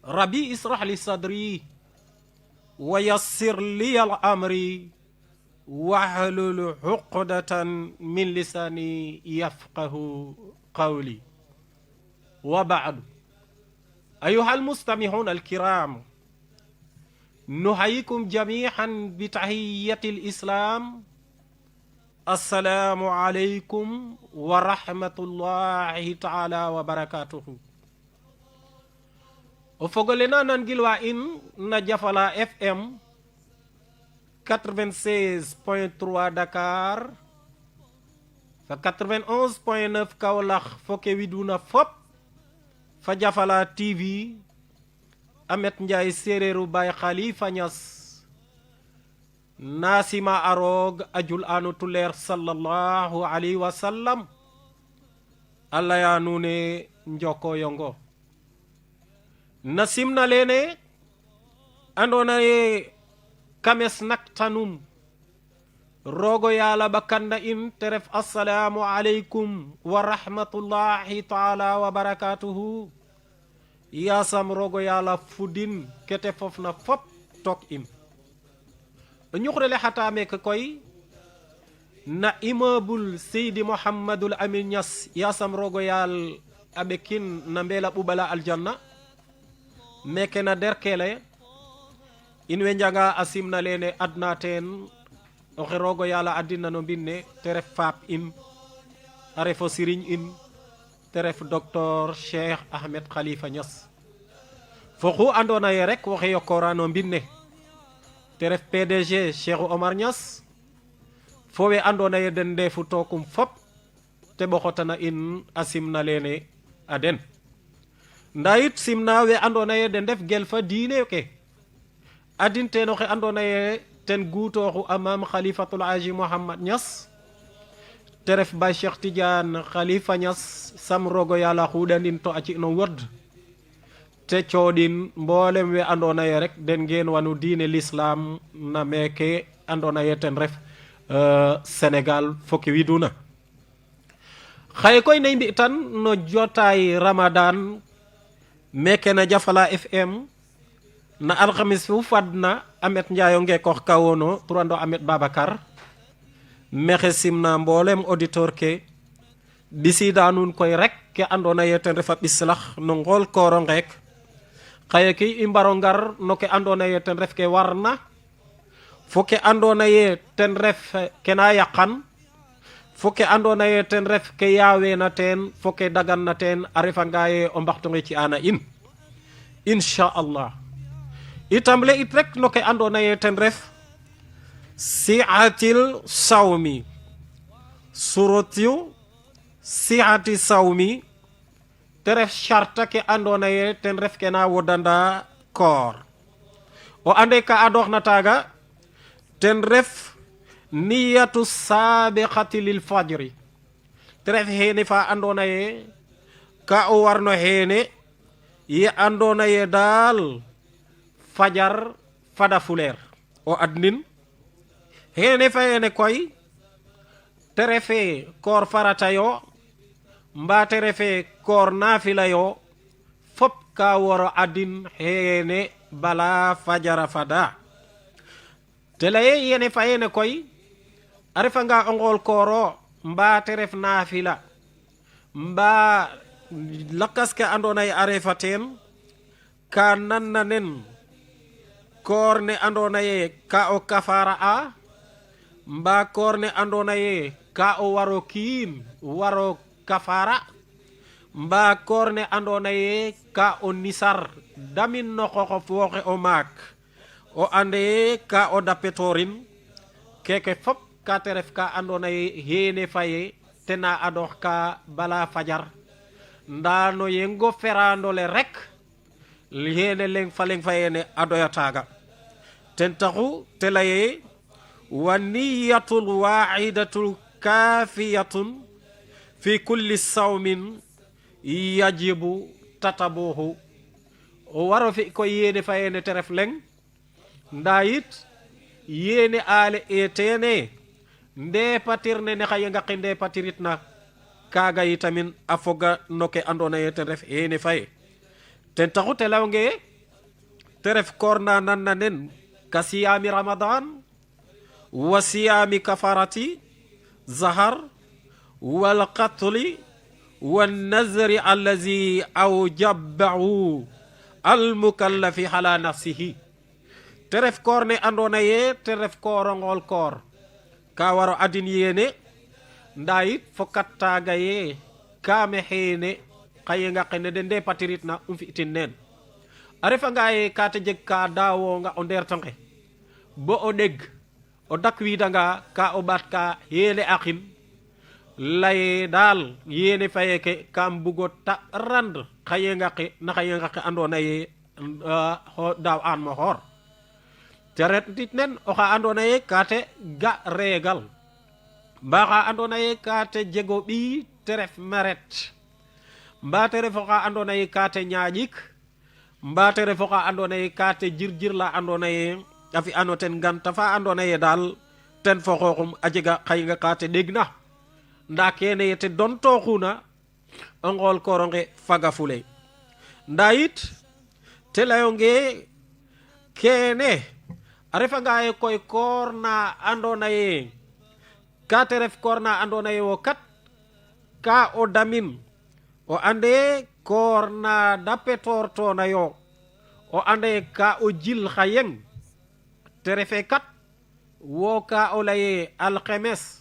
rabbi israh li sadri wa yassir li al amri wahlul uqdatan min lisani yafqahu qawli wa ba'du. أيها المستمعون الكرام، نحييكم جميعا بتحية الإسلام. السلام عليكم ورحمة الله تعالى وبركاته. وفقلنا ننجلوا إن نجفلا FM 96.3 Dakar fa 91.9 Kaolack foke widuna fop fa Jafala TV Amet Ndiaye séeréeru Baay Khalifa Niass nasima arog ajul anu tuleer sallallahu alayhi wa sallam Allah ya nune njoko yongo nasimna lene andona ye kames naktanum rogo yala bakanda in teref assalamu alaikum wa rahmatullahi ta'ala wa barakatuhu. Yasam rogo yala fudin kete fofna fop tok im ñuxrele xata mek koy na immeuble Seydi Mouhamadul Amin Niass yasam rogo yal abekin na mbela bubala aljanna meke na derkele in we njanga asimna lene adna ten oxe rogo yala adina no mbinne te ref faap in a refo siriñ in te ref docteur Cheikh Ahmed Khalifa Niass fo xu andona ye rek waxe yokora no mbinne te ref PDG Cheikh Omar Niass fo we andona ye den ndefu tokum fop te ɓoxotana in a simna lene a den nda yit simna we andona ye den ndef gel fa diine ke adin teno xe andona ye ten guutoxu amam Khalifatul Aji Mouhamad Niass te ref Baay Cheikh Tidiane Khalifa Niass sam rogo yala xuɗanin to a ci no wod te coɗin mboolem we andona ye rek den ngeen wanu diine l'islam na meke andona ye ten ref Sénégal foke widuna xaye koy ne mbi tan no jotaay Ramadan meke na Jafala FM na alxamis fu fadna Amet Ndiaye ngekox kawono turando Amet Babacar mexe simna mboolem auditeur ke bisida nun koy rek ke andona ye ten refa bislax no ngol kooro ngek xaye ki i mbaro ngar no ke andona ye ten ref ke warna fo ke andona ye ten ref ke na yaqan fo ke andona ye ten ref ke yaawena ten fo ke dagan na ten a refanga ye o mbaxtonge ci ana in inchallah itam le it rek no ke andona ye ten ref siatil sawmi surotiu siati sawmi te ref charta ke andona ye ten ref ke na wodanda koor o ande ka adox na taga ten ref niyatu sabiqati lil fajri te ref hene fa andona ye ka o warno hene ye andona ye dal fajar fada fuleer o adnin hene fayene koy te refe koor farata yo mba te refe koor nafila yo fop ka waro adin hene bala fajara fada te laye yene fayene koy a refanga o ngol kooro mba te ref nafila mba lakas ke andona ye a refa ten ka nanna nen koor ne andona ye ka o kafara a mba koor ne andona ye ka o waro kiin waro kafara mba koor ne andona ye ka o nisar damin no xoxof woxe o maak o ande ka o dapetorin keke fop ka te ref ka andona ye hene faye tena adox ka bala fajar nda no yengo ferandole rek hene leng fayene adoya taga ten taxu te laye wa niyatul wa'idatul kafiyatun fi kulli sawmin yajibu tatabuhu o waro fi ko yene fayene te ref leng nda yit yene ale etene nde patirne ne xaye ngaqi nde patirit na kaga yitamin a foga no ke andona ye ten ref ene faye ten taxu te lawnge teref korna nannanen ka siyami ramadan wa siyami kafarati zahar wal qatli wan nazri allazi awjabbahu al mukallafi ala nafsihi teref korne andona ye teref korongol kor ka waro adin yene ndayit fokattaga ye kame hene kaye nga kene de patiritna fi'tin nen arefa nga ye kate jeg ka dawo nga o nder tanke bo o deg o dakwida nga ka o bat ka yele akim laye dal yene fayeke kam bugo ta rand kaye nga ke na kaye nga ke andona ye daw an mo hor teret dit nen o xa andona ye kate ga regal mba xa andona ye kate jego bi teref meret mba teref xa andona ye kate ñaƴik mba teref xa andona ye kate jirjir la andona ye a fi ano ten ganta fa andona ye dal ten fo xoxum a jega xay nga kate degna nda kene ye te don toxuna o ngol koronge faga fule nda yit te layonge kene a refa nga ye koy korna andona ye ka te ref korna andona ye wo kat ka o damin o ande korna dapetor to na yo o ande ka o jil khayeng te refe kat wo ka o laye alkhemes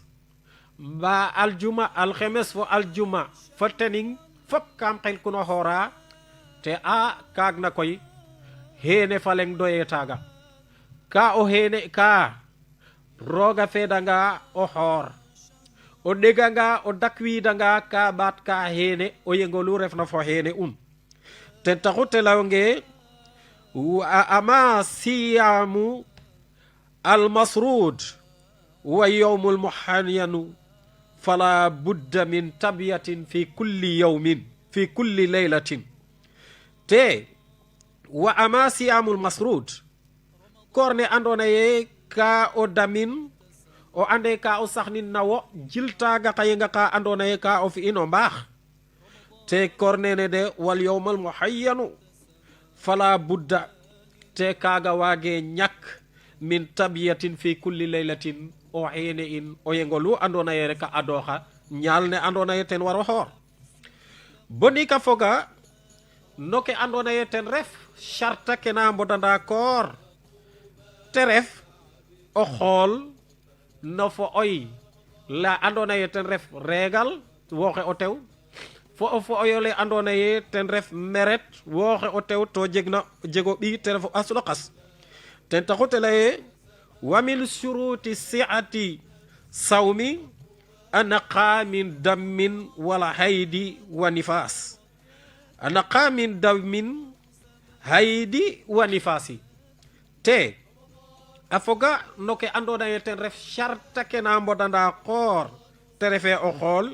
ba aljuma alkhemes fo aljuma fatening fop kam xel kuno hora te a kag na koy hene faleng doye taga ka o hene ka roga fedanga o hor o deganga o dakwidanga ka bat ka hene o yengolu refna fo hene ten taxute lawonge wa ama siyamu almasrud wa yawmul muhanniyanu fala budda min tabiyatin fi kulli yawmin fi kulli laylatin te wa ama siyamul masrud korne andona ye ka o damin o ande ka o saxnin nawo jiltaga kayenga ka andona ye ka o fi ino mbax te kornene de wal yawmal muhayyanu fala budda te kaga wage ñak min tabiyatin fi kulli laylatin o hene in o yengolu andona ye reka adoxa ñal ne andona ye ten waro xor boni ka foga noke andona ye ten ref sharta kena mbodanda koor te ref o xool no fo oy la andona ye ten ref regal woxe o tew fo oyole andona ye ten ref meret woxe o tew to jego bi te ref aslo qas ten taxute laye wa min shuruti si'ati sawmi anaqa min dammin wala haydi wa nifas anaqa min dammin haydi wa nifasi te afoga noke andona ye ten ref sharta ke na mbodanda koor te refe o xool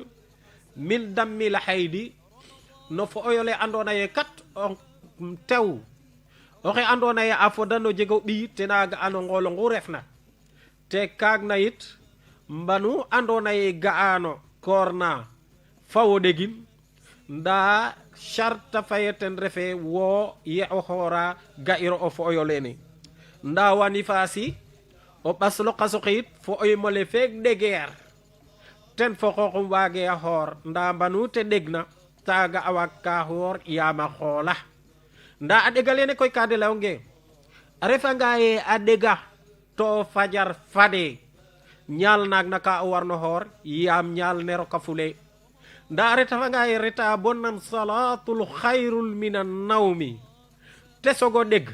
min dammi la haydi no fo oyole andona ye kat o tew oxe andona ye a fodano jego ɓiy tenaga ano ngolo ngu refna te kaag na yit mbanu andona ye ga'ano korna fawo ɗegin nda sharta faye ten refe wo ye o xora ga'iro o fo oyo lene nda wani fasi o ɓaslo qasoxit fo oy mole feek ɗegeer ten fo xoxum wage a xoor nda mbanu te ɗegna taga a wag ka xoor yama xoola nda a ɗega lene koy ka de leyonge a refanga ye a ɗega to fajar fade ñaal naag na ka o warno xoor yaam ñaal ne roka fule nda a retafanga ye reta bo nan salatul khairul minan nawmi te sogo ɗeg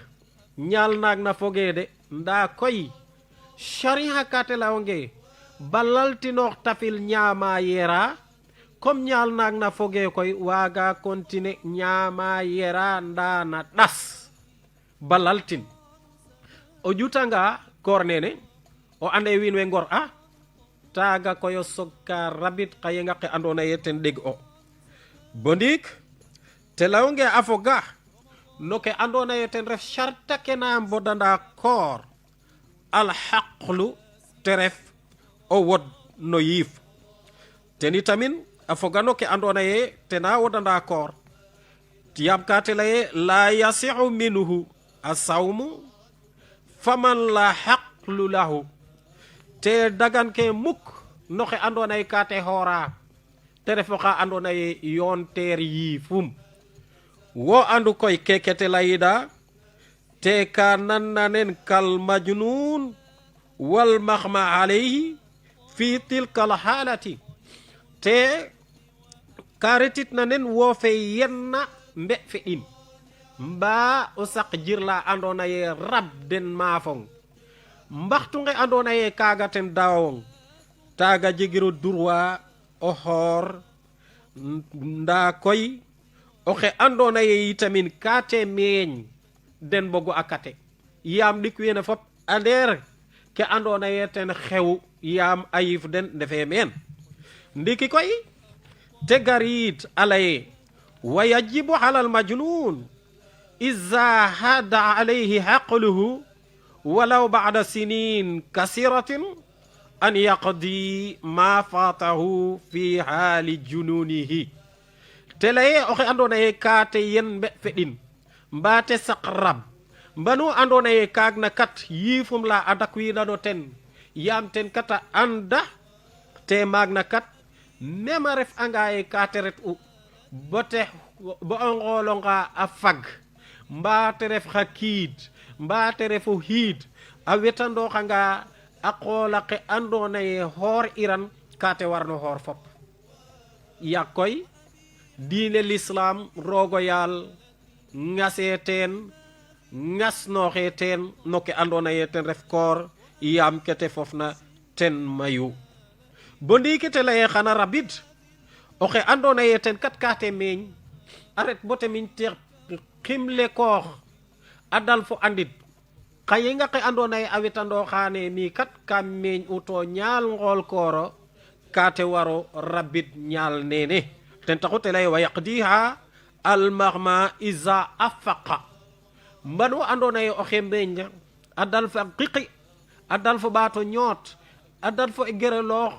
ñaal naag na foge de nda koy sharia ka te leyonge balaltinoox tafil ñaama yera comme ñaal naag na foge koy waga continuer ñaama yera nda na ɗas balaltin o jutanga koor nene o ande wiin we ngor a taga koyo sogka rabit xayenga xe andona ye ten ɗeg o bo ndiik te leyonge a foga no ke andona ye ten ref sharta ke na mbodanda koor alxaqlu te ref o wod no yiif teni tamin a fogano ke andona ye tena wodanda koor tiyam ka te leye la yasihu minhu asawmu faman la haqlu lahu te dagan ke mukk noxe andona ye kate hora te refo xa andona ye yoon teer yiifum wo andu koy kekete layida te ka nannanen kal majnun wal makhma alayhi fi tilka al halati te karetit nanen wo fe yenna mbe fe in mba o sak jirla andona ye rab den mafong mbaxtu nge andona ye kaga ten dawong taga jegiro droit o hor nda koy oxe andona ye itamin kate meñ den bogo akate yam dik wena fop ander ke andona ye ten xew yam ayif den ndefe men ndiki koy te garit alaye wayajibu ala al majnun iza hada alayhi haqluhu walaw ba'da sinin kasiratin an yaqdi ma fatahu fi hali jununihi telaye oxe andona ye kate yen be fedin mbate sakrab mbanu andona ye kagna kat yifum la adakwi dano ten yam ten kata anda te magna kat mema ref anga ye kate ret u bote bo ngolonga afag mbate ref hakid mbate refu hid a wetando xanga a qola ke andona ye hor iran kate warno hor fop yakoy diine l'islam rogo yal ngase ten ngasnoxe ten no ke andona ye ten ref koor yam kete fofna ten mayu bo ndiki te leye xana rabid oxe andona ye ten kat kate meñ aret bote min ter ximle koox adal fo andit xaye nga xe andona ye a wetando xane mi kat kam meñ uto ñaal ngol kooro kate waro rabid ñaal nene ten taxu te leye wa yaqdiha al maghma iza afaqa mbanu andona ye oxe meñ adal fa qiqi adal fo bato ñoot adal fo gereloox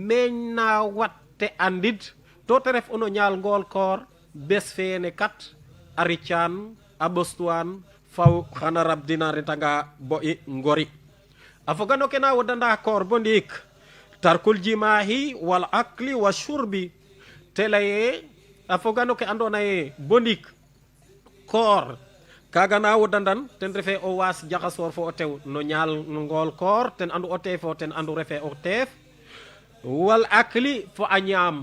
meñ na watte andid to te ref ono ñaal ngol koor bes fene kat aricaan a bostuan faw xana rab dina retanga bo i ngori a fogano ke na wodanda koor bo ndik tarkul jimahi wal akli wa shurbi te laye a fogano ke andona ye bo ndik koor kaga na wodandan ten refe o was jaxasor fo o tew no ñaal ngol koor ten andu o teef ten andu refe o teef wal akli fo a ñaam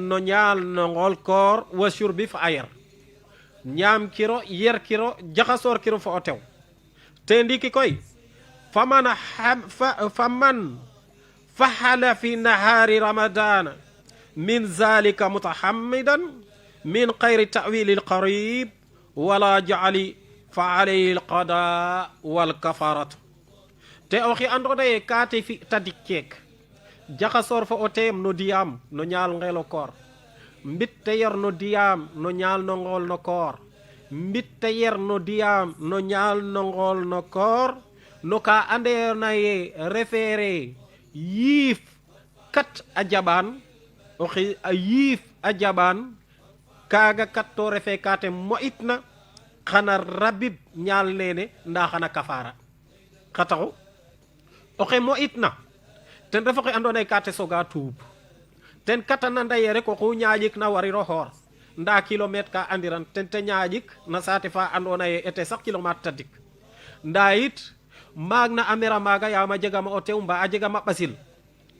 no ñaal no ngol koor wa shurbi fa ayer ñaam kiro yer kiro jaxasor kiro fo o tew te ndiki koy faman fahala fi nahari ramadana min zalika mutahammidan min khayri ta'wil al-qarib wala ja'ali fa alayhi al-qada wal kafarat te oxi andona ye kate fi tadik kek jaxasor fo o tem no diyam no ñaal ngelo koor mbit te yer no diyam no ñaal no ngol no koor mbit te yer no diyam no ñaal no ngol no koor no ka andena ye refere yif kat a jaban oxi a yif a jaban kaga kat to refe kate mo itna xana rabid ñaal nene nda xana kafara xataxu oxe mo itna ten refa xe andona ye kate soga tuub ten katana ndaye rek oxu ñaƴik na wariro xoor nda kilometre ka andiran ten te ñaƴik na saate fa andona ye ete sax kilometre tadik nda yit maag na amera maga yama jegama o tew mba a jegama ɓasil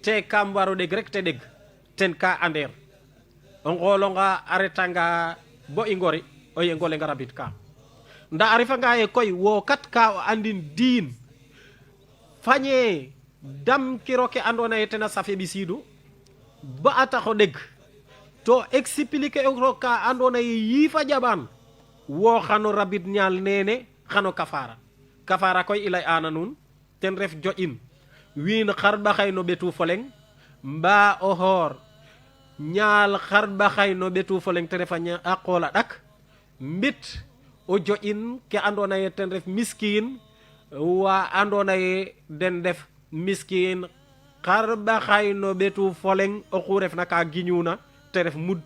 te kam waro ɗeg rek te ɗeg ten ka ander o ngolonga a retanga bo i ngori o ye ngolenga rabid ka nda a refanga ye koy wo kat ka o andin diin fañe dam kiro ke andona ye tena safe ɓisidu ba a taxo ɗeg to expliquer ro ka andona ye yifa jaɓan wo xano rabid ñaal nene xano kafara koy ilay ana nun ten ref jo'in wiin xarɓaxay no ɓetu foleng mba o xoor ñaal xarɓaxay no ɓetu foleng te refa a qola ɗak mbit o jo'in ke andona ye ten ref miskin wa andona ye den def miskin xarɓaxay no ɓetu foleng oxu refna ka giñuna te ref mud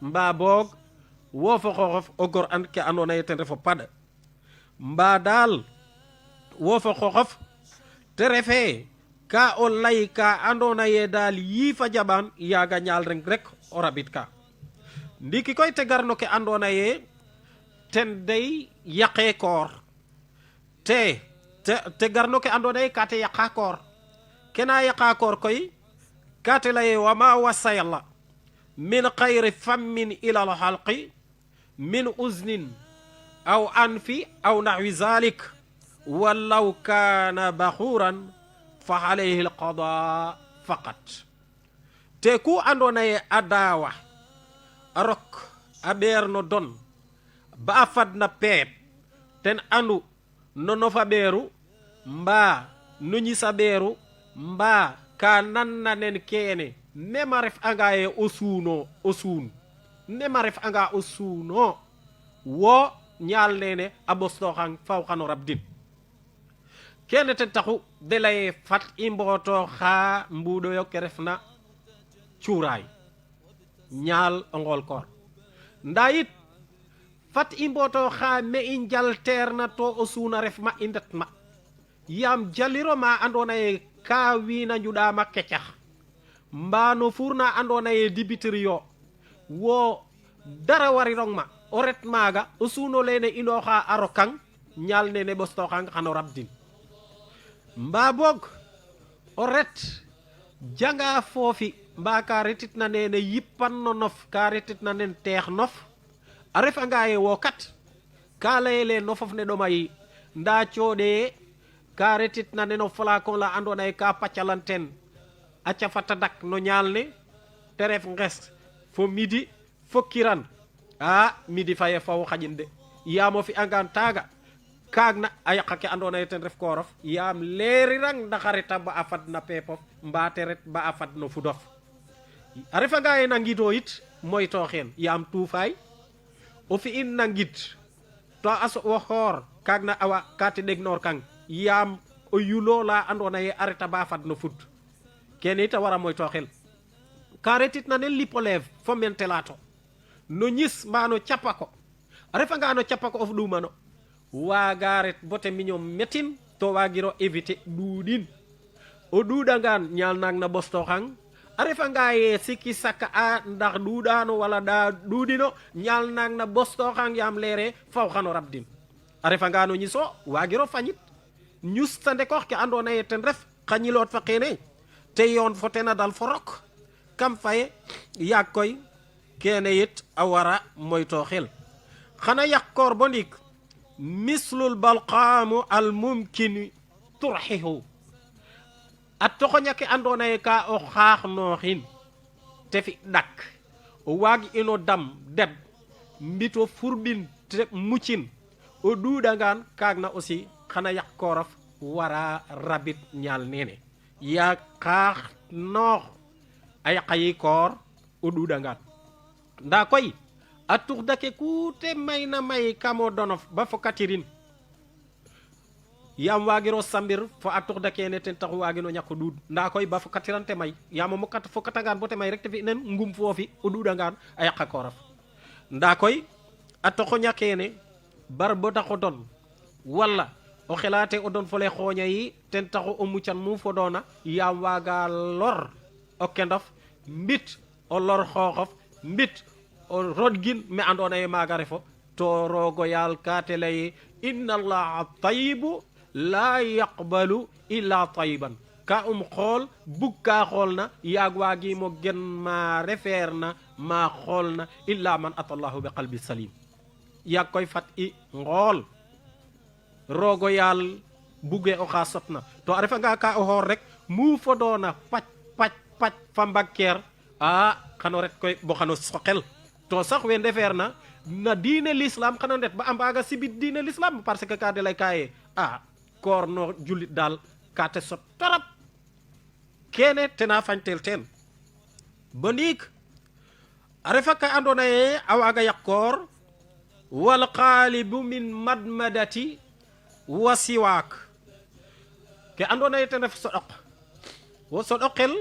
mba boog wo fo xoxof o gor an ke andona ye ten refo paɗ mba dal wo fa xoxof te refe ka o lay ka andona ye dal yi fa jaban yaga ñaal rek o rabit ka ndiki koy te garno ke andona ye ten day yaqe koor te garno ke andona ye ka te yaqa koor kena yaqa koor koy ka te laye wa ma wasayalla min xayri fammin ila al halqi min uznin aw anfi aw naxwi zalik walaw kaana baxuuran fa alayhi alqada faqat te ku andona ye a daawa a rok a ɓeer no don ba a fadna peep ten andu no nofa ɓeeru mbaa no ñisa ɓeeru mbaa ka nanna nen keene mema ref anga ye o suun mema ref anga o suuno wo ñaal nene a ɓostoxang faw xano rabdin kene ten taxu de laye fat i mbooto xa mbuuɗoyo ke refna cuuraay ñaal o ngool koor nda yit fat i mbooto xa me i njalteerna to o suuna ref ma i ndet ma yaam jaliro ma andona ye ka wiina njuɗama kecax mba no fuurna andona ye dibitiri yo wo dara warirong ma o ret maaga o suuno lene inoxa a rokang ñaal nene ɓostoxang xano rabdin mba boog o ret janga foofi mba ka retit na nene yippan no nof ka retit na nen teex nof a refanga ye wo kat ka layele nofof ne ɗomayi nda cooɗe ka retit na nen o flacon la andona ye ka paccalanten a cafata dak no ñaal ne te ref nges fo midi fo kiran a midi faye faw xaƴin de yaam o fi'angaan taaga kaag na a yaqa ke andona ye ten ref koorof yaam leerirang ndax a reta ba a fad na peepof mbaa te ret ba a fad no fudof a refanga ye na ngidoo yit moytooxeen yaam tuufaay o fi'in na ngid to a soɓo xoor kaag na awa ka te ɗegnoor kang yaam o yulo la andona ye a reta ba a fad no fud kene yit a wara moytooxel ka retit na nen lipoleeve fo mentelato no ñis mba no capako a refanga no capako of ɗumano waaga ret bote miñom metin to waagiro éviter ɗuuɗin o ɗuuɗangaan ñaalnang na ɓostoxang a refanga ye sikki sakka a ndax ɗuuɗano wala ɗa ɗuuɗino ñaalnang na ɓostoxang yaam leere faw xano rabdin a refanga no ñiso waagiro fañit ñusta ndekox ke andona ye ten ref xa ñiloot fa kene te yoon fo tena dal fo rok kam faye yaag koy kene yit a wara moyto xel xana yaq koor bo ndik mislul balqaamu al mumkin turxihu a toxoña ke andona ye ka o xaax nooxin te fi ɗak o waag ino dam deb mbito furbin te muccin o ɗuuɗangaan kaag na aussi xana yaq koorof wara rabit ñaal nene ya xaax noox a yaqayi koor o ɗuuɗangaan nda koy a tux dake ku te mayna may kamo donof ba fokatirin yaam waagiro sambir fo a tux dake ne ten taxu waagino ñako ɗuud nda koy ba fokatiran te may yaam o fokatangaan bo te may rek te fi nen ngum foofi o ɗuuɗangaan a yaqa koorof nda koy a toxo ñakene bar bo taxo don wala o xelate o don fole xooña yi ten taxu o muccan mu fodona yaam waaga lor o kendof mbit o lor xooxof mbit o rodgin me andona ye maaga refo to roogo yaal ka te laye inna allaha tayibu la yaqbalu illa tayiban ka xool bug ka xool na yaag waagimo gen ma refeer na ma xool na illa man atallahu bi qalbi salim yaag koy fat i ngool roogo yaal buge o xa sotna to a refanga ka o xoor rek mu fodoona pac fa mbagkeer a xano ret koy bo xano soqel to sax we ndefeer na diine l'islam xano ndet ba a mbaaga sibit diine l'islam parce que ka de lay kaye a koor no julit daal ka te sot torop kene tena fañtel teen bo ndiik a refa ka andona ye a waaga yaq koor wal qaalibu min madmadati wa siwaak ke andona ye ten ref soɗok wo soɗoqel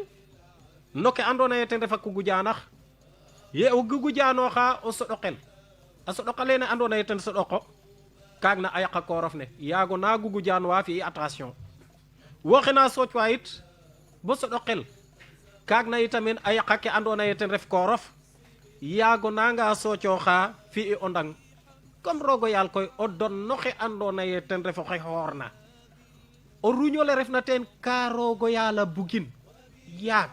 no ke andona ye ten refa kugu jaanax ye o gugu jaanoxa o soɗoqel a soɗoqa lene andona ye ten soɗoko kaagna a yaqa koorof ne yaago na gugu jaan wa fi attention woxena sooƴwa yit bo soɗo qel kaagna itamin a yaqa ke andoona yee ten ref koorof yaago nanga soocoxa fi o ndang comme rogo yaal koy o donnoxe andoona yee ten ref oxe xoorna o ruñole refna teen ka rogo yaala bugin yaag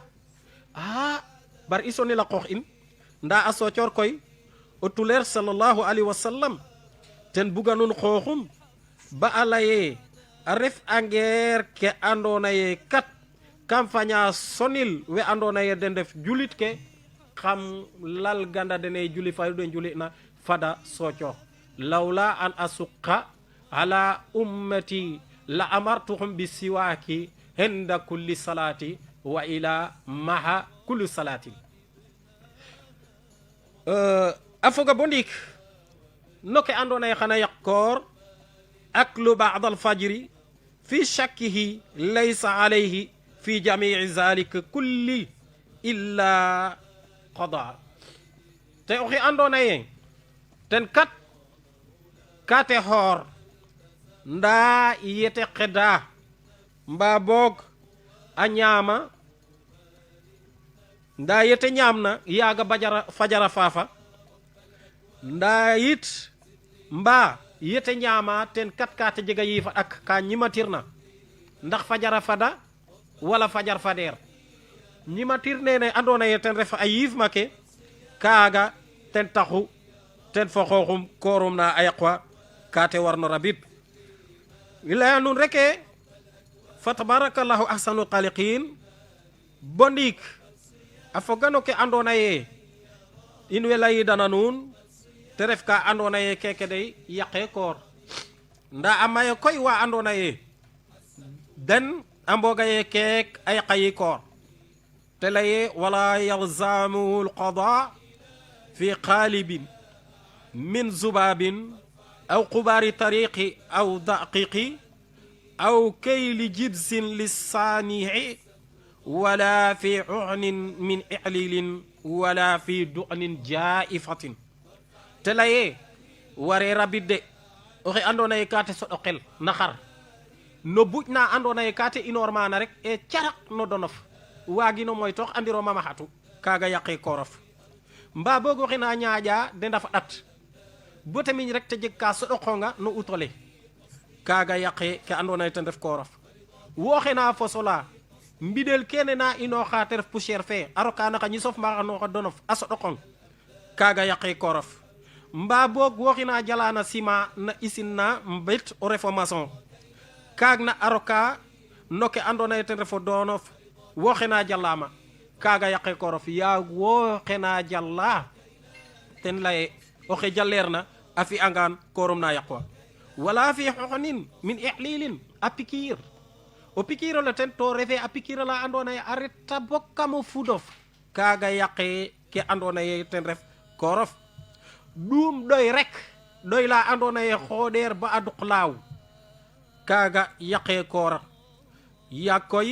bar i sonil a qoox in nda a soocoor koy o tuleer sallallahu alayhi wa sallam ten buga nun xooxum ba a laye a ref angeer ke andoona yee kat kam faña sonil we andoona yee den def julit ke xam lal ganda dene juli fa den juli na fada sooco lawla an asuqa ala ummati la amartuhum bi siwaaki henda kulli salati wa ila maha kulli salatin a foga bo ndiik no ke andoona yee xana yaq koor aklu ba'da alfajri fi shakkihi laysa alayhi fi jami'i zalika kulli illa qada te oxe andoona yee ten kat kate xoor ndaa yete xeda mbaa boog a ñaama ndaa yete ñaamna yaaga fajara faafa ndaa yit mbaa yete ñaama ten kat kate jega yiifa ak ka ñimatirna ndax fajara fada wala fajar fadeer ñimatir nene andoona yee ten ref a yiif make kaaga ten taxu ten fo xooxum koorum na a yaqwa kate warno rabib i laya nun reke fa tabarakallahu ahsanul xaliqin bo ndiik a fogano ke andoona yee in we layidana nuun te ref ka andoona yee keke dey yaqe koor nda a maye koy wa andoona yee den a mbooga yee keek a yaqayi koor te laye wala yalzamuhu alqada fi qalibin min zubabin aw qubaari tariqi aw daqiqi aw kayli jibsin lissaanihi wala fi uxnin min iclilin wala fi du'nin jaifatin te laye ware rabide oxe andoona yee kate soɗo qel na xar no buƴ na andoona yee kate inoor maana rek e carak no donof waagino moytoox andiro mamaxatu kaaga yaqe koorof mbaa boog oxe na ñaaƴa de ndafa ɗat bo tamiñ rek te jeg ka soɗoqonga no utole kaaga yaqe ke andoona yee ten ref koorof woxe na fosola mbidel kene na inooxa te ref poussière fe a roka naxa ñisof mbaxanoxa donof a soɗoqong kaaga yaqe koorof mbaa boog woxina jalana sima na isin na mbet o refo maçon kaag na a roka no ke andoona yee ten refo doonof woxena jallama kaaga yaqe koorof yaag woxena jalla ten laye oxe jalleerna a fi'angaan koorum na yaqwa wala fi xoxonin min ixlilin a pikiir o pikiir ole ten to refe a pikiir ala andoona yee a reta bo kam o fudof kaaga yaqe ke andoona yee ten ref koorof ɗum ɗoy rek ɗoy la andoona yee xooɗeer ba a duq laaw kaaga yaqe koora yaag koy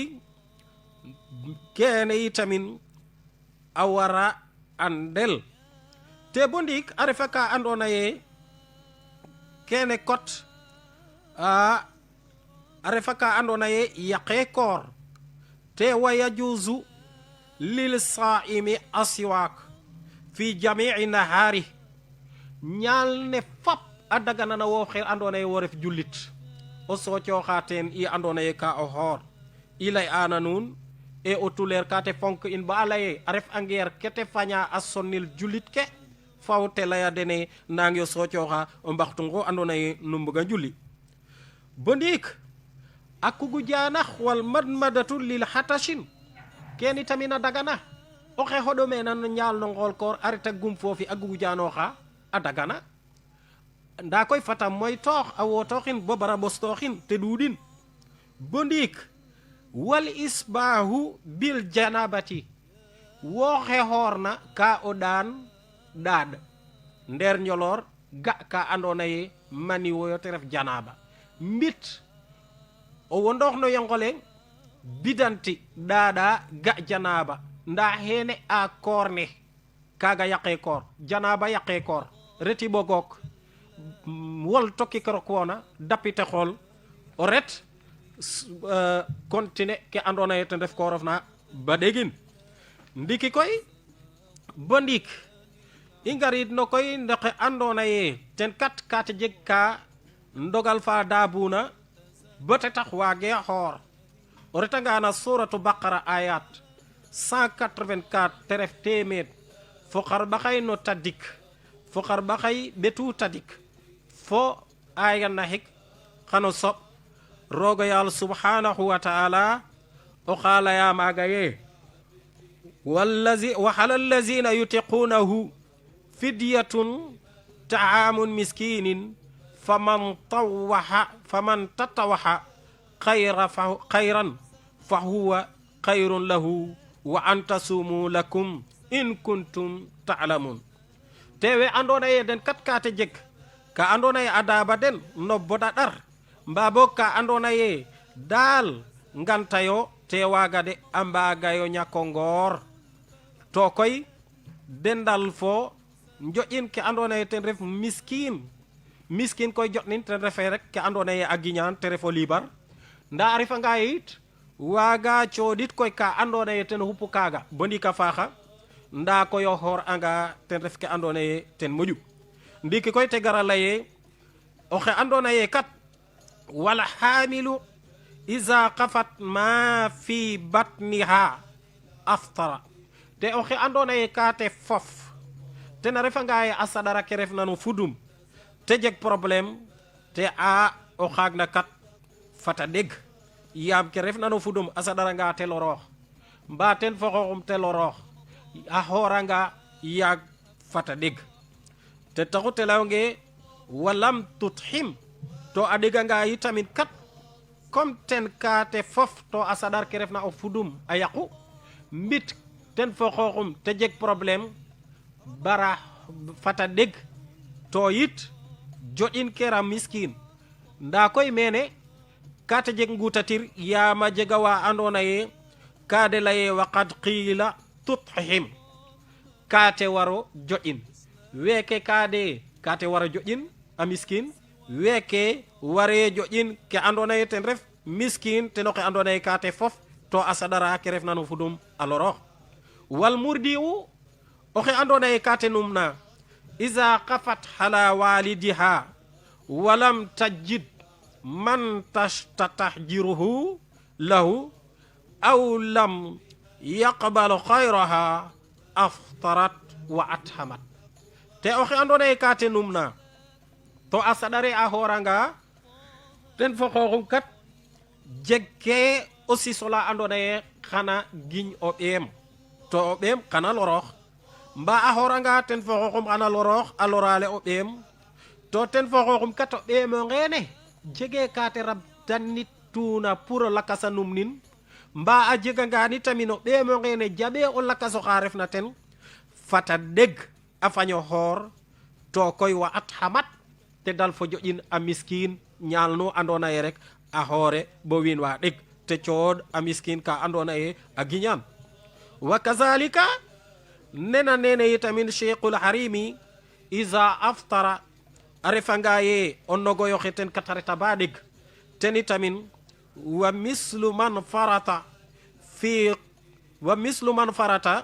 kene itamin a wara andel te bo ndiik a refa ka andoona yee kene kot a refa ka andoona yee yaqe koor te wa yajuzu lil saimi asiwaak fi jami'i nahaari ñaal ne fap a daganana wo xe andoona yee wo ref jullit o soocoxa teen i andoona yee ka o xoor i lay ana nuun e o tuleer ka te fonk in ba a laye a ref angeer ke te faña a sonil julit ke faw te laya dene nangyo soocoxa o mbaxtungo andoona yee nu mbuga njuli bo ndiik a kugu jaanax wal madmadatu lil xatashin keni tamin a dagana oxe hoɗo mena no ñaal no ngool koor a reta gum foofi a gugu jaanoxa a dagana nda koy fata moy toox a wotooxin bo bara ɓostooxin te ɗuuɗin bo ndiik wal isbaahu bil janabati woxe xoorna ka o ɗaaɗ ndeer njoloor ga ka andoona yee mani woyo te ref janaba mbit o wondoox no yongole bidanti ɗaaɗa ga janaba nda xeene a koor ne kaaga yaqe koor janaba yaqe koor reti ɓogook wol tokki korok wona dappite xool o ret continue ke andona ye ten ref ko rofna ba ɗegin ndiki koy bo ndiik i ngarid no koy ndoxe andona ye ten kat kate jeg ka ndogal fa dabuna bete tax waage xoor o retanga na suratu baqara ayat 184 te ref téeméer fo xar baxay no tadik fo xar baxay betu tadik fo aya naxik xano soɓ rogo yaal subhanahu wa ta'ala o xaala ya maaga ye وعلى الذين يطيقونه فدية طعام مسكين فمن تطوع خيرا فهو خير له وأن تصوموا لكم إن كنتم تعلمون tewe andona ye den kat kate jeg ka andona ye adaba den no boda dar mbabo ka andona ye dal ngantayo te waga de ambaga yo nyakongor to koy dendal fo njoƴin ke andona ye ten ref miskin koy joɗnin ten refe rek ke andona ye a giñan te refo libar nda a refanga ye yit waga coɗit koy ka andona ye ten xupu kaga bo ndika faaxa nda koy o xoor anga ten ref ke andona ye ten moƴu ndiki koy te gara leye oxe andona ye kat wala xamilu iza qafat ma fi batniha aftara te oxe andona ye ka te fof ten a refanga ye a saɗara ke refna no fudum te jeg problème te a o xaagna kat fata ɗeg yaam ke refna no fudum a saɗaranga te loroox mba ten fo xooxum te loroox a xooranga yaag fata ɗeg te taxu te layonge walam tuthim to a ɗeganga yitamit kat comme ten ka te fof to a saɗar ke refna o fudum a yaqu mbit ten fo xooxum te jeg problème bara fata ɗeg to yit joɗin kera miskin nda koy mene ka te jeg ngutatir yaama jega wa andona ye ka de laye waqad qila tuthim ka te waro joɗin weke ka te waro joɗin a miskin weke ware joɗin ke andona ye ten ref miskin teno ke andona ye ka te fof to a saɗara ke refna no fudum a lorox wal murdi'u oxe andona ye ka te numna iza qafat hala walidiha walam tajid man tatahjiruhu lahu aw lam yaqbal khayraha aftarat wa athamat te oxe andona ye ka te numna to a saɗare a horanga ten fo xooxum kat jeg ke aussi sola andona ye xana giñ o ɓeem to o ɓeem xana loroox mba a horanga ten fo xooxum xana loroox a lorale o ɓeem to ten fo xooxum kat o ɓeemo ngene jege ka te rabdanit tuna pour o lakasa num nin mba a jeganga ni tamin o ɓeemo ngene jaɓe o lakaso xa refna ten fata ɗeg a faño xoor to koy wa at xamat te dal fo joƴin a miskin ñaal nu andona ye rek a xoore bo wiin wa ɗeg te cood a miskin ka andona ye a giñan wa kazalika nena nene yitamin cheikhul harimi iza aftara a refanga ye o nogoyoxe ten katareta ba ɗeg ten itamin wa mislu man farata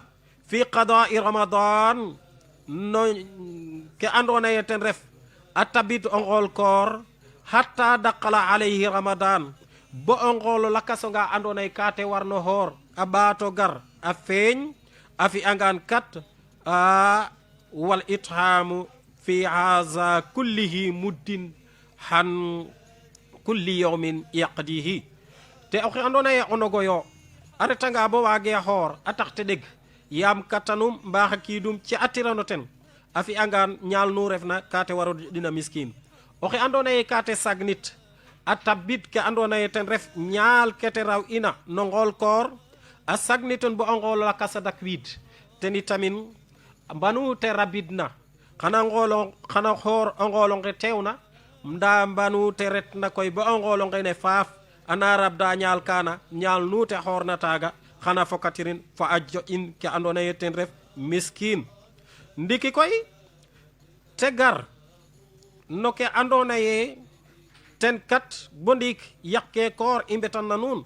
fi qada'i ramadan no ke andona ye ten ref a tabit o ngool koor hatta daqala alayhi ramadan bo o ngoolo lakasonga andona ye ka te warno xoor a ɓaato gar a feeñ a fi'angan kat wal ithamu fi haza kullihi muddin han kulli yawmin yaqdihi te oxe andona ye o nogoyo a retanga bo waage xoor a tax te ɗeg yaam katanum mbaxa kiidum ci atirano ten a fi'angan ñaal nu refna ka te waro dina miskin oxe andona ye ka te sagnit a tabit ke andona ye ten ref ñaal kete raw ina no ngool koor a sagniton bo o ngoolo lakasa dak wiid ten itamin mbanu te rabidna xana xoor o ngoolo nge teewna nda mbanu te retna koy bo o ngoolo nge ne faaf ana rabda ñaal kana ñaal nu te xoorna taaga xana fokatirin fo a joƴin ke andona ye ten ref miskin ndiki koy te gar no ke andona ye ten kat bondik yakke koor imbetan na nun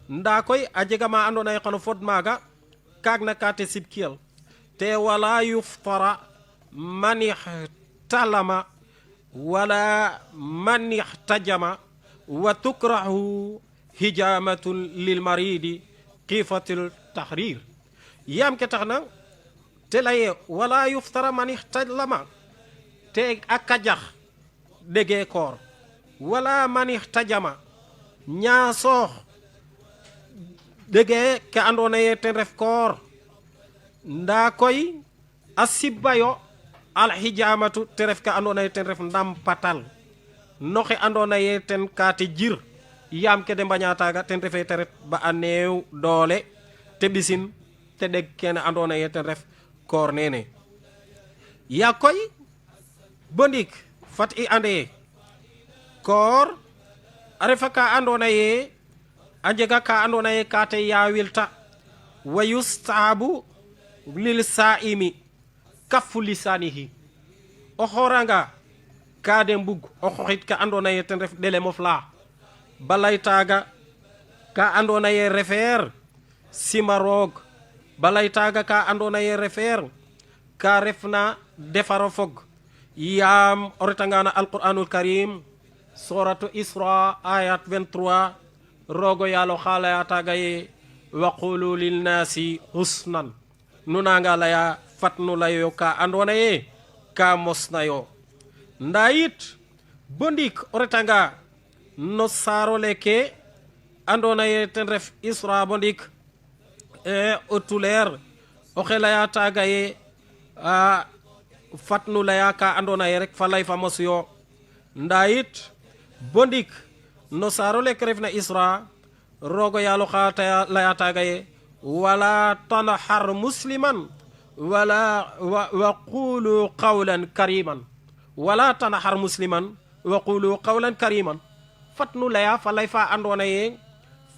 nda koy a jega ma andona ye xano fod maga kagna kate sibkiyel te wala yuftara man ihtalama wala man ihtajama wa tukrahu hijamatun lil maridi qifatul tahrir yam ke taxna te laye wala yuftara man ihtalama te akajax dege koor wala man ihtajama ñaasoox dege ke andona ye ten ref koor nda koy a sibbayo alhijamatu te ref ka andona ye ten ref ndam patal noxe andona ye ten kate jir yam ke de mbañataga ten refe te ret ba a neew doole te ɓisin te ɗeg kene andona ye ten ref koor nene ya koy bo ndik fat i ande koor a refa ka andona ye a jega ka andona ye kate yawilta wa yustabu lil sa'imi kafu lisanihi o xoranga ka de mbug o xoxit ka andona ye ten ref ɗelemof la balay taga ka andona ye refeer sima roog balay taga ka andona ye refeer ka refna defaro fog yam o retangana alquranul karim suratu isra ayat 23 rogo yalo xalaya taga ye wa qulu lil nasi husnan nunanga laya fatnu layo ka andona ye ka mosna yo ndayit bondik o retanga no saro leke andona ye ten ref isra bondik o tuler o xelaya taga ye fatnu laya ka andona ye rek falay fa mos yo ndayit bondik no saro leke refna isra rogo yalo xa laya taga ye wala tanhar musliman wala wa qulu qawlan kariman wala tanhar musliman wa qulu qawlan kariman fatnu laya falay fa andona ye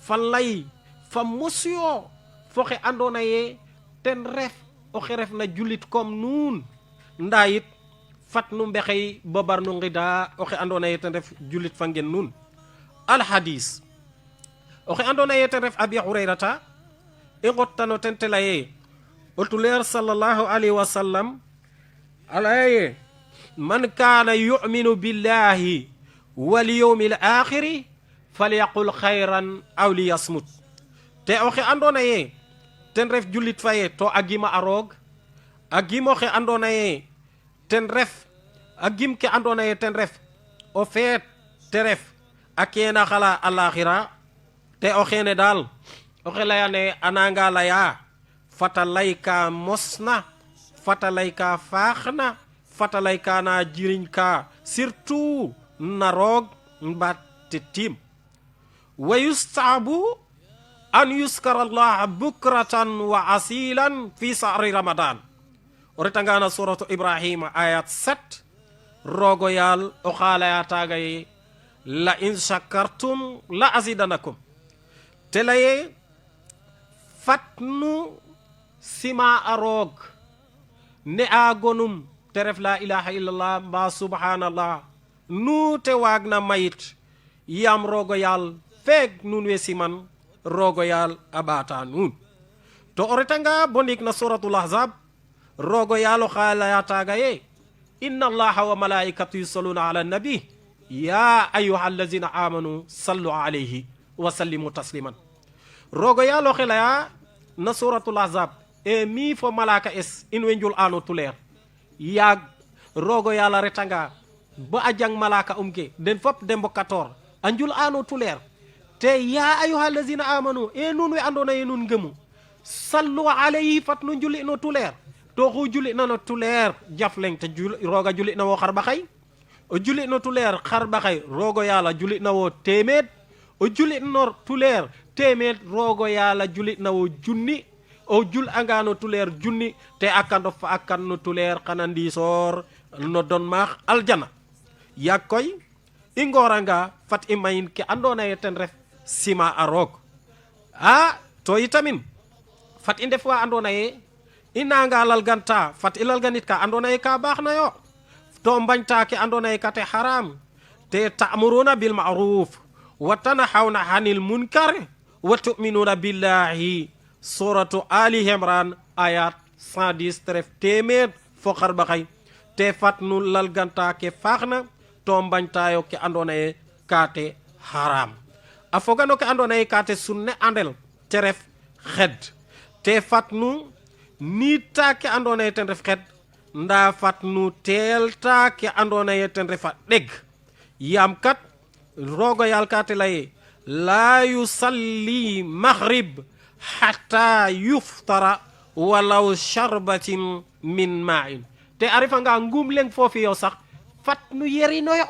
falay fa mosyo foxe andona ye ten ref oxe refna julit comme nuun ndayit fatnu mbexey bobar nu ngida oxe andona ye ten ref julit fa ngen nuun al hadis oxe andona ye ten ref abi hurairata i ngottano ten te laye o tuleer sallallahu alayhi wa sallam alaye man kana yu'minu billahi wal yawmil akhir falyaqul khayran aw liyasmut te oxe andona ye ten ref julit faye to agima arog agimo xe andona ye ten ref agim ke andona ye ten ref o feet te ref akena xala alakhira te o xene dal o xe layane ananga laya fata layka mosna fata layka faaxna fata layka na jiriñ ka surtout na roog mbatte tim wa yustabu an yuskara allah bukratan wa asilan fi sahri ramadan o retangana suratu ibrahima ayat 7 rogo yal o xalaya tagaye la in shakartum la azidanakum te laye fatnu sima arog ne a gonum te ref la ilaha illallah mba subhanallah nu te wagna mayit yam rogo yal feeg nun we siman rogo yal a ɓata nun to o retanga bo ndik na suratul ahzab rogo yalo xalaya taga ye inna allaha wa malaikatu yusalluna ala nabi ya ayuha allazina amanu sallu alayhi wa sallimu tasliman rogo yalo xelaya na suratul ahzab e mi fo malaka es in we njul ano tuleer yaag rogo yala retanga ba a jang malaka ke den fop dembo 14 a njul ano tuleer te ya ayuha allazina amanu e nun we andona ye nun ngemu sallu alayhi fat nu njuli no tuleer to xu juli na no tuleer jafleng te roga juli na wo xar baxay o juli no tuleer xar baxay rogo yala juli na wo temed o juli no tuleer temed rogo yala juli na wo junni o jul angano tuleer junni te akando fa akanno tuleer xanandi sor no don max aljana yakoy ingoranga fat imayin ke andona ye ten ref sima arog to itamin fat inde fwa andona ye inanga lal ganta fat ilal ganit ka andona ye ka bax na yo to mbañta ke andona ye kate haram te ta'muruna bil ma'ruf wa tanahawna 'anil munkar wa tu'minuna billahi suratu ali imran ayat 110 tref téeméer fo xar baxay te fatnu lalganta ke faxna to mbañtayo ke andona ye kate haram a fogano ke andona ye kate sunne andel te ref xed te fatnu nita ke andona ye ten ref xed nda fatnu telta ke andona ye ten refa ɗeg yam kat rogo yal kate laye la yusalli maghrib hatta yuftara walaw sharbatin min ma'in te arifa nga ngum leng fofi yow sax fat nu yerinoyo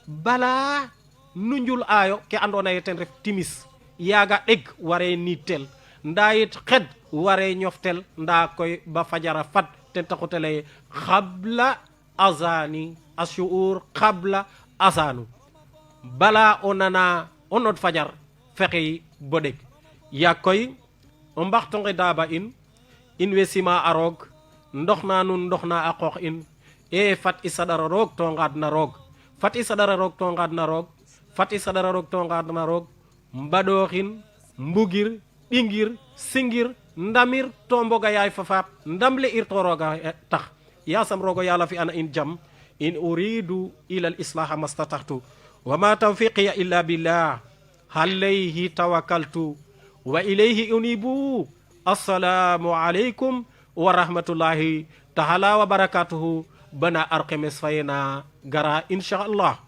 bala nu njul ayo ke andona ye ten ref timis yaga ɗeg ware nitel nda yit xed ware ñoftel nda koy ba fajara fat ten taxutele qabla azani ashuur qabla azanu bala onana onod fajar fexey bo ɗeg ya koy o mbaxtonge daba in we sima a roog ndoxna nun ndoxna a qoox in e fat i saɗara roog to ngaadna roog fat i saɗara roog to ngaadna roog fat i saɗara roog to ngaadna roog mbaɗoxin mbugir ɗingir singir ndamir to mboga yaay fa faap ndam le ir to rooga tax yasam roogo yala fi ana in jam in uridu ila al islaha mastatahtu wa ma tawfiqiya illa billah alayhi tawakkaltu wa ilayhi unibu assalamu alaikum wa rahmatullahi ta'ala wa barakatuhu bana arqemes fayena gara inshallah